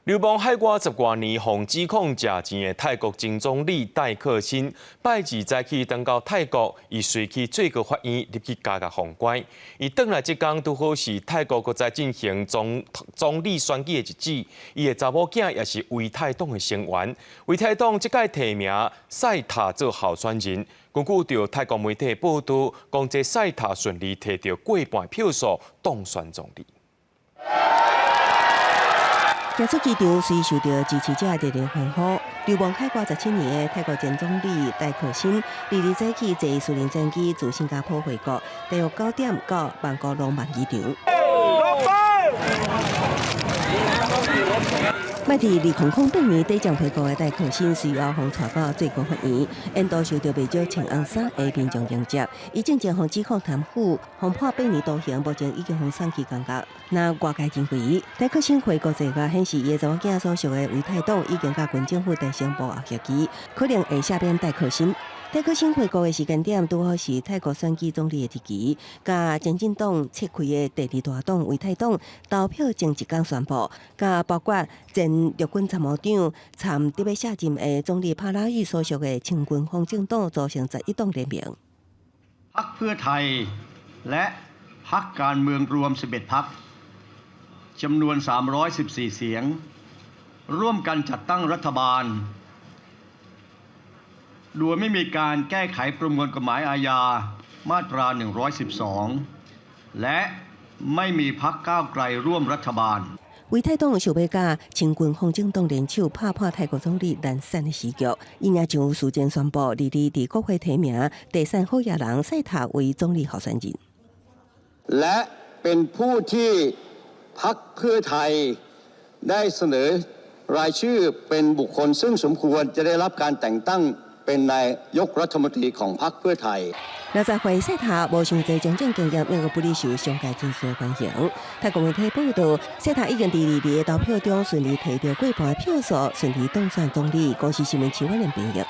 流亡海外十外年，予指控食錢的泰國前總理戴克辛，拜二早起轉到泰國，伊隨去最高法院入去監獄封關。伊轉來這工拄好是泰國閣再進行總理選舉的日子，伊的查某囝也是為泰黨的成員。為泰黨這擺提名賽塔做候選人。根據著泰國媒體報導，講這賽塔順利提著過半票數當選總理。行出機場，隨受著支持者熱烈歡呼。流亡海外17年的泰國前總理戴克辛，二日早起坐私人專機自新加坡回國，大約9點到曼谷廊曼機場。邁佇2008年短暫回國的戴克辛，隨後予帶到最高法院，沿途受著袂少穿紅衫的民眾迎接。伊進前予指控貪腐，予判8年徒刑，目前已經予送去監獄。那外界認為，戴克辛回國這個顯示伊的查某囝所屬的為泰黨已經佮軍政府達成幕後協議，可能會赦免戴克辛。戴克辛回國的時間點，拄好是泰國選舉總理的日期，佮前進黨切開的第二大黨為泰黨投票前一工宣布，佮包括前陸軍參謀長參得欲卸任的總理帕拉育所屬的親軍方政黨組成11黨聯盟。 พรรคเพื่อไทยและพรรคการเมืองรวม 11 พรรคจำนวน 314 เสียง ร่วมกันจัดตั้งรัฐบาลโดยไม่มีการแก้ไขประมวลกฎหมายอาญามาตรา 112 และไม่มีพรรคก้าวไกลร่วมรัฐบาล 為泰黨想欲佮親軍方政黨聯手拍破泰國總理難選的時局，𪜶也將事前宣布，二日佇國會提名第三好野人賽塔為總理候選人。 และเป็นผู้ที่พรรคเพื่อไทยได้เสนอรายชื่อเป็นบุคคลซึ่งสมควรจะได้รับการแต่งตั้งเป็นนายกรัฐมนตรีของพรรคเพื่อไทย 60歲賽塔無傷濟從政經驗，猶閣不哩受商界人士歡迎。泰國媒體報導，賽塔已經佇二日的投票中順利提著過半票數，順利當選總理。公視新聞徐婉玲編譯。